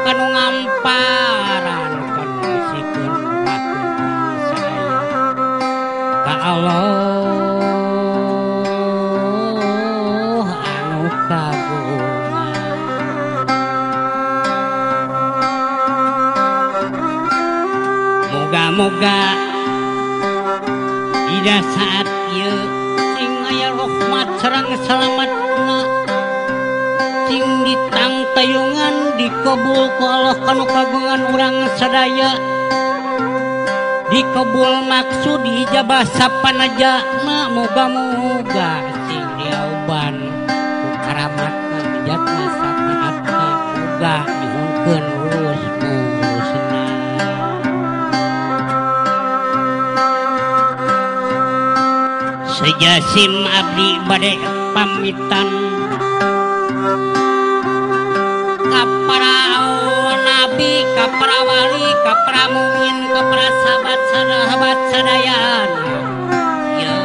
kanu ngamparan kanu sikeun urang sadaya ka Allah anu kagungan. Moga-moga dina saat ieu sing aya rahmat sareng salametna sing ditangtayungan dikabul ku Allah kanu kagungan urang sadaya dikabul maksud diijabah sapanajana moga-moga sing diauban ku karamatna bijatna sapaatna moga nyuhunkeun lulus mulusna. Sejasim abdi bade pamitan ka para nabi, ka para wali, ka para mukmin, ka para sahabat sahabat sadayana. Ya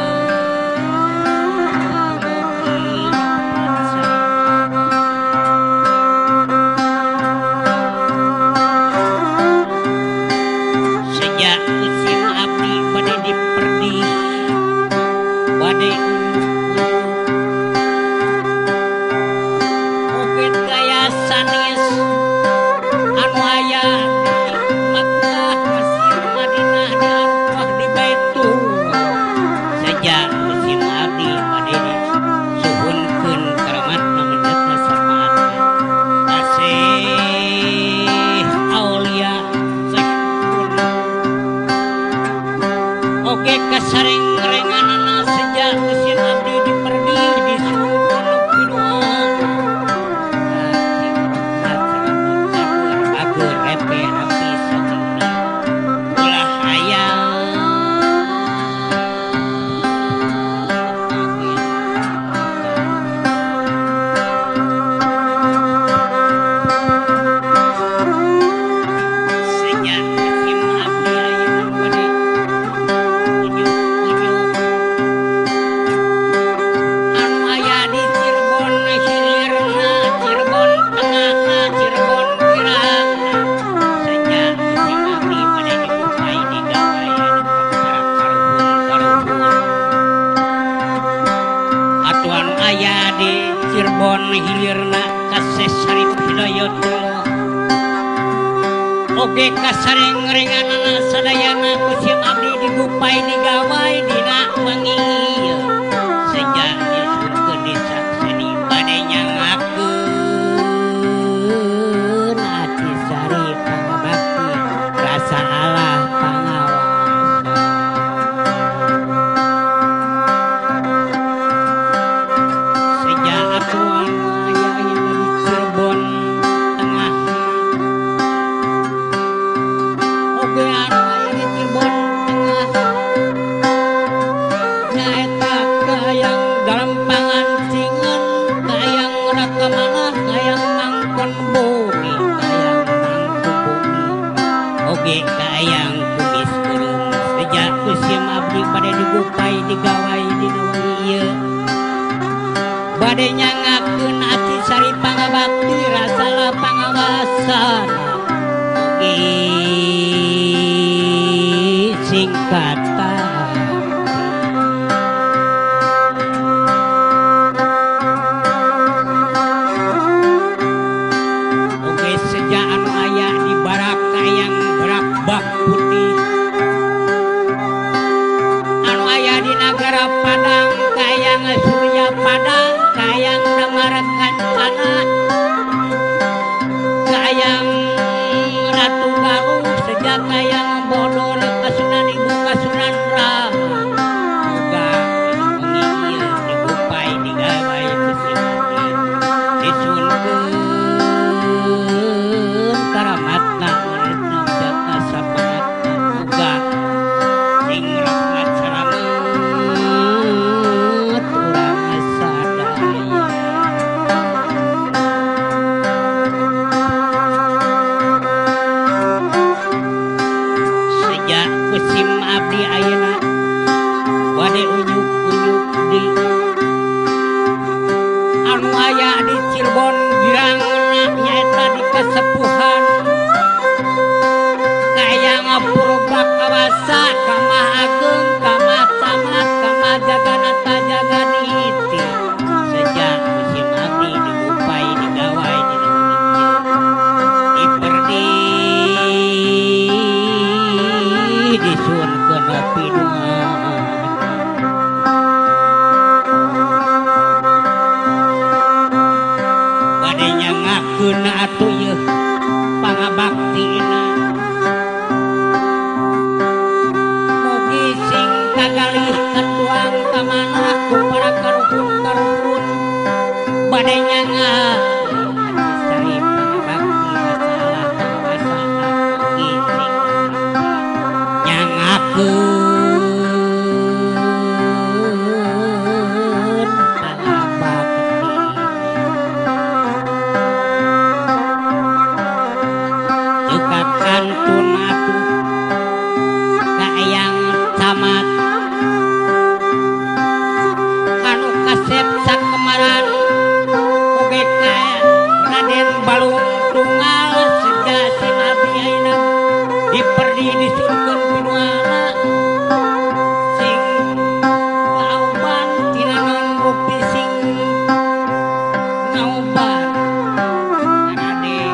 sejak usim abdi bade diperdih bade mungkin gaya sanes anu aya di Makkah, Mesir, Madinah, di Arafah, di Baitullah. Sejak musim abdi bade disuhunkeun karamatna menjatna syafaatna kasih aulia sehun oge kasareng renganana sejak musim abdi diperdih disuhunkeun pidoa Cirebon hilirna kasih Syarif Hidayatullah oge kasareng renganana sadayana ku sim abdi digupai digawai dina wengi ieu sejak disuhunkeun disakseni bade nyangakeun ati Syarif pangabakti rasa Allah pangawasa. Sejak atuan aya di Cirebon tengah oge anu aya di Cirebon tengah nyaeta kahayang galempangan cingan kahayang rakamanah kahayang mangkon bumi kahayang mangku bumi oge kahayang kumis kurung. Sejak usim abdi bade digupai digawai dina wengi ieu bade nyangakeun ati Syarif pangabakti rasalah pangawasana mugi singkatan. Oge sejak anu aya di barak kayang berak bak putih anu aya di nagara Padang kayang Surya Padang kayang Damar Kancana kayang Ratu Galuh sejak kayang Bodor Kasunan Ibu Kasunan aya di Cirebon Girangna nyaeta di Kasepuhan Kayang Purba Kawasa Kamah Agung Kamah Camat Kamah Jaganata Jaganiti sejak musim abdi digupai digawai di diperdi disuunkeun piduan bade nyangakeun atuh yeuh pangabaktina mugi sing kagalih katuang kamana ku para karuhun-karuhun bade nyanga sari pangabakti masalah kawasana mugi sing nyangakeun pangabakti juga kantun atuh ka Eyang Camat kanu kasep sakemaran oge ka Raden Balung Tunggal sejak sim abdi ayeuna diperdi disurkeun pinuana sing kauban tina naon rupi sing ngauban Raden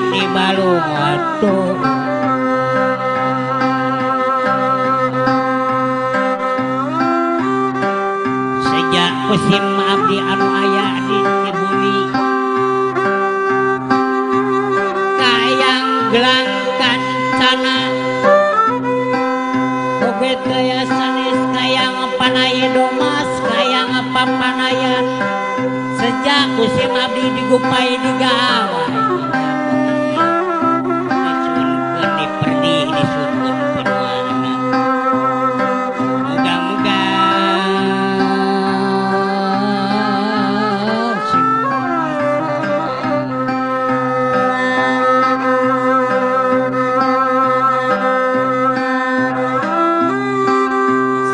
di Balung atuh. Sejak musim abdi anu aya di bumi kayang gelang kancana oge teu sanes kayang panaye domas kayang papanayan sejak musim abdi digupai digawai disunkeun diperdi disunkeun pinuana muga-muga sing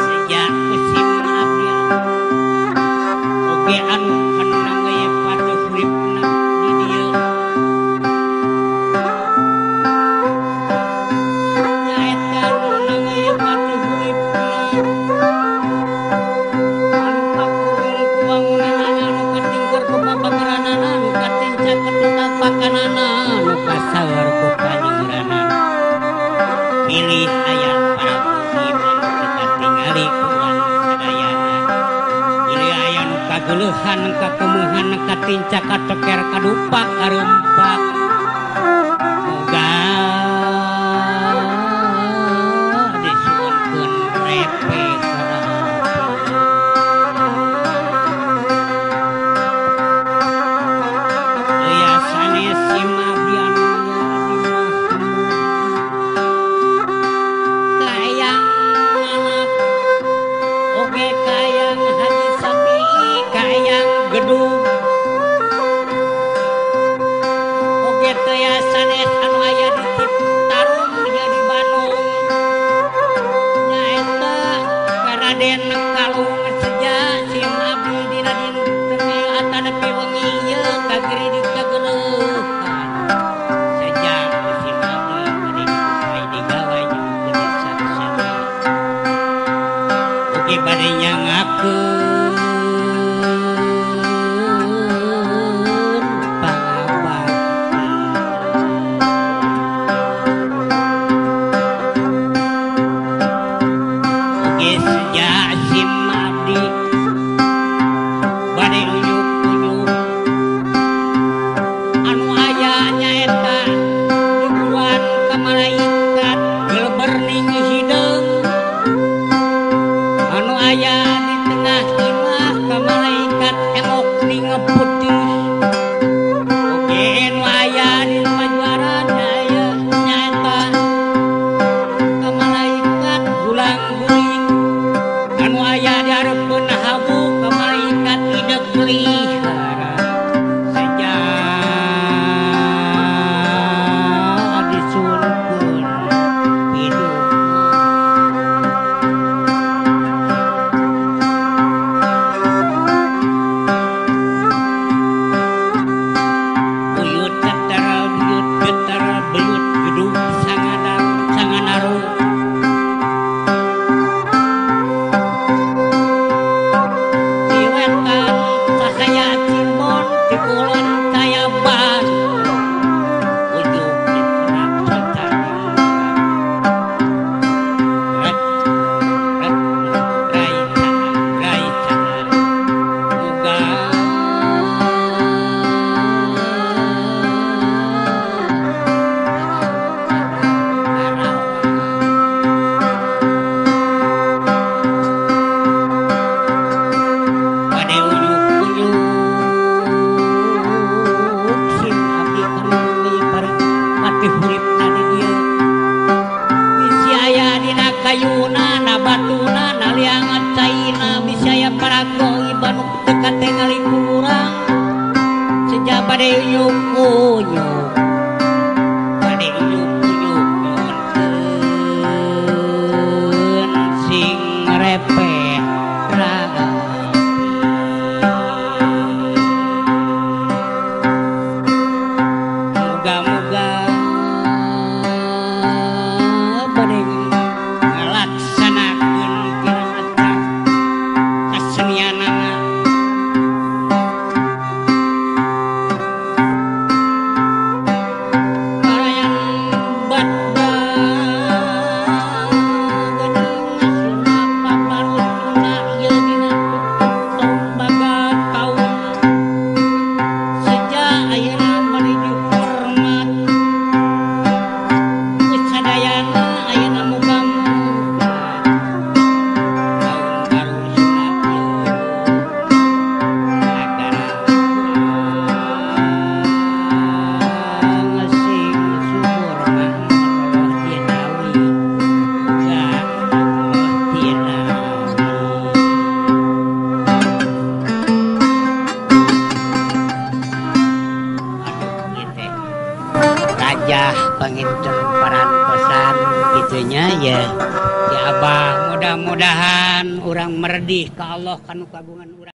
sejak musim abdi oge anu kana gaya patuh huripna di dieu nyaeta anu nangaya patuh huripna anu kakurung ku wangunanana anu katingkur ku papageranana anu katincak ketutang pakanana anu kasaeur ku panyeuranana pilih aya para muslim anu katingali ku urang sadayana pilih aya nu kageuleuhan kakeumeuhan katincak katoker kadupak karempak muga disuwunkeun repe Euya sanes sim abdi anu aya di Mahmud Kayang Manap oge kayang Haji Sapi kayang Gedung oge teu sanes anu aya di Citarum nya di Bandung nyaeta ka Raden Kalung seja sim abdi dina dinten atanapi wengi ieu kagiri di kageuleuhan seja sim abdi bade digupai digawai nyuhunkeun saksana oge bade nyangakeun pangabakti oge sejak sim abdi bade unjuk-unjuk anu ditingali ku urang sejak bade unyuk-unyuk bade unyuk-unyuk nyuhunkeun sing repeh rapi. Muga-muga bade ngalaksanakeun kiramat kasenianana. Parayan badda geuning paparusuna ieu dina tombaga taun sejak ayeuna bade dihormat ku sadayana ayeuna muga-muga taun baru Sunda ieu nagara urang sing subur makmur dinawi muga Allah dinawi. Aduh ieu teh rajah panginten parantosan kitu nya ya. Ya Abah mudah-mudahan urang merdih ka Allah kanu kagungan urang.